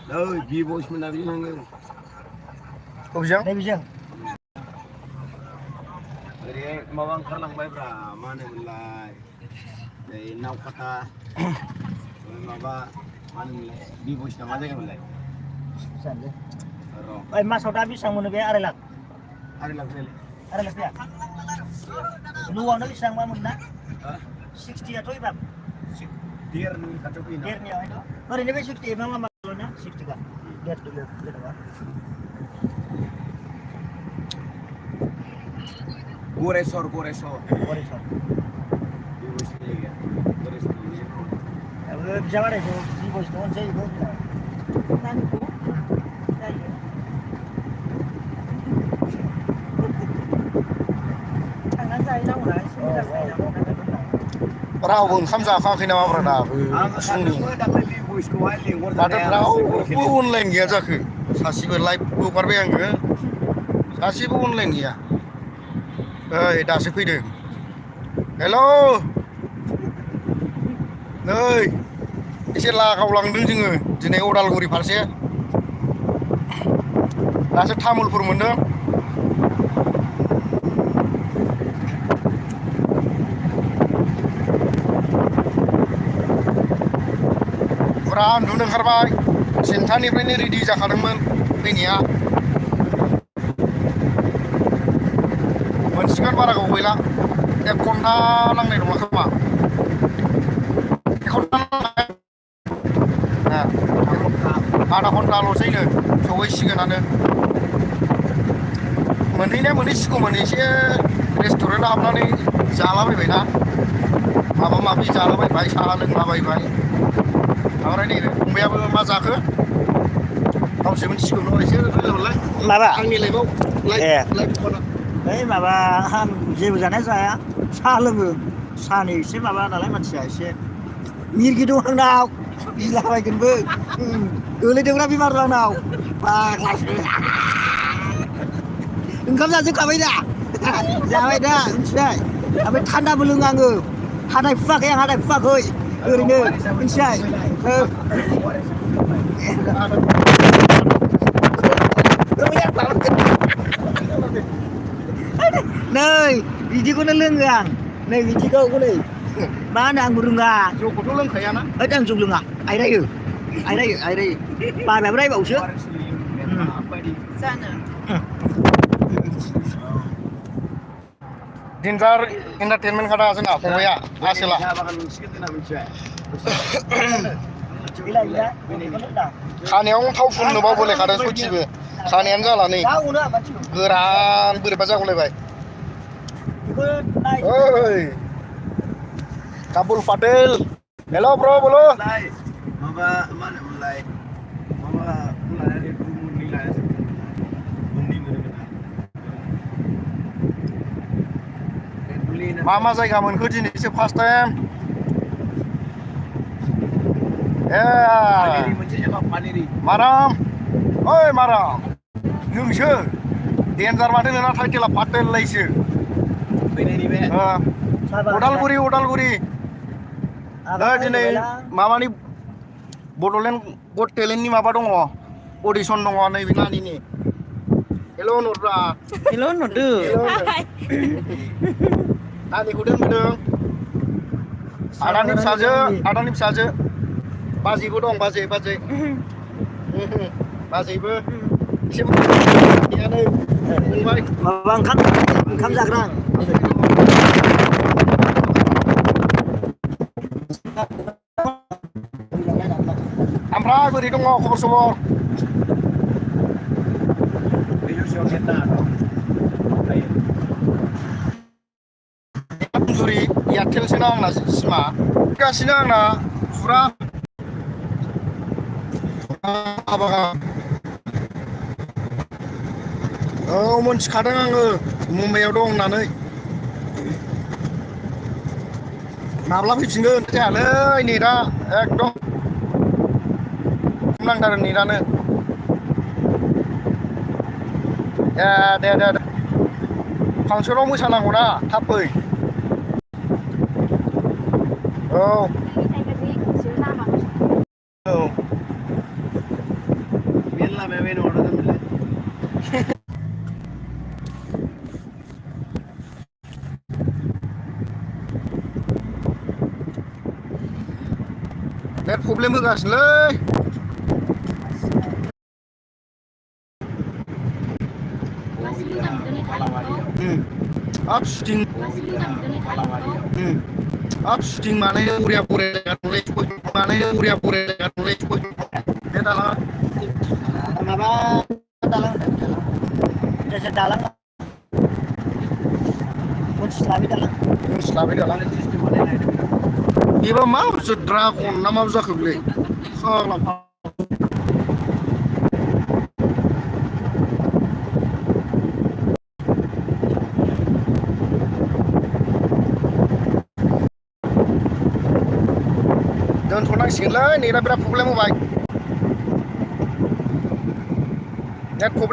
ओइ बि बयस मोना बि नोङो बबेजों नैबेजों ओरैहाय माबा ओंखारलांबायब्रा मा होनोमोनलाय ओइ नावकाता माबा मा होनोमोनलाय बि बयस ना मा जायगामोनलाय जानोलै र' ओइ मासाव दा बेसेबां मोनो बे 2.5 लाख आरे लांफैयालै 2.5 लाख फैया न'आवनो बेसेबांबा मोनना 60आथ' एबार देरनि खाथियाव फैयोना देरनियावहायथ' ओरैनो बे 60 एबा मा ना 60 का देर जेनेबा गरेस्वर बि बयसनि जायगाया गरेस्वर बिजा बारायखौ बि बयसनो अनसै बेखौ नानिखौ जायो थांनानै जाहैनांगौना एसे मोजां रावबो ओंखाम जाखाङाखै नामाब्रा दाबो फुंनि माथो रावबो अनलाइन गैया जाखो सासेबो लाइभबो हगारबाय आङो सासेबो अनलाइन गैया ओइ दासो फैदों हेल' नै एसे लागावलांदों जोङो दिनै उदालगुरि फारसे दासो तामुलपुर मोनदों फुरा उन्दुनो ओंखारबाय 10थानिफ्रायनो रेडि जाखादोंमोन फैनाया मोनसिगोन बारा गोबाव गैला 1 घन्टा नांनाय नङा खोमा 1 घन्टा आधा घन्टाल'सैनो सहैसिगोनानो मोनहैनाया मोनहैसिगौमोन एसे रेस्टुरेन्टआव हाबनानै जालाबायबायना माबा माबि जालाबायबाय साहा लोंलाबायबाय ओमफ्राय नै फंबायाबो मा जाखो गावसो मिथिसिगौ एसे रायलायहरलाय माबा आंनि लाइफआव ए लाइफ हगारा ओइ माबा आं जेबो जानाय जाया साहा लोङो साहानि एसे माबा नालाय मानसिया एसे मिरगि दं आंनाव गिलाबायगोनबो गोलैदोंब्रा बेमार आंनाव फाग्लासो ओंखाम जाजोबखाबाय दा जाबाय दा मिथिबाय ओमफ्राय थान्दाबो लोङो आङो हाथाय फुवाखै आं हाथाय फुवाखै ओरैनो मिथिबाय नै बिदिखौनो लोङो आं नै बिदिखौ हनै मा होनो आंबो रोङा जौखौथ' लोंखायाना ओइ आं जौ लोङा आयरायो बाबायाबो रायबावसो जानो दिनजार एन्टारटेनमेन्ट खादा जोंना फंबाया आसोला खानायाव थाव फुननो बावबोलायखादों सयथिबो खानायानो जाला नै गोरान बोरैबा जागौलायबाय ओइ काबुल पाटेल हेल' ब्र बोलो माबा मा होनोमोनलाय माबा लानानै मोननै लानानै मोननै मोनोमोन मा जायगा मोनखो दिनैसो फार्स्ट टाइम ए माराम ओइ माराम नोंसो देन्जार माथो नोंना टाइटेला पाटेललायसो उदालगुरि दिनै माबानि बड'लेण्ड गट टेलेन्टनि माबा दङ अडिसन दङ नैबे नानिनि हेल' होनहरब्रा हेल' होनहरदो नानिखौ दोनबोदों आदानि फिसाजो बाजैबो दं बाजै बाजैबो एसे फंबाय माबा ओंखाम जाग्रा ओमफ्राय बोरै दङ खबर सबर जुरि एयारटेलसोना आंना सिमा गासिनो आंना फुरा औ मोनथिखादों आङो मुम्बाइआव दं होननानै माब्ला फैफिनगोन जायालै नेटआ एकदम नांथारो नेटआनो दे फांसनाव मोसानांगौना थाब फै औ नेट प्रब्लेम होगासिनोलै हाब शुटिं हाब शुटिं बानायनो बरिया बरिया बे दालाङा माबा दालां दालां मोनथिलाबि दालां मोनथिलाबाय दालां बेबा मा बुस्थु ड्रागन ना मा जाखो बेलाय फाग्ला दोनथ'नांसिगोनलै नेटआ बिराद प्रब्लेम होबाय नेट प्रब्लेम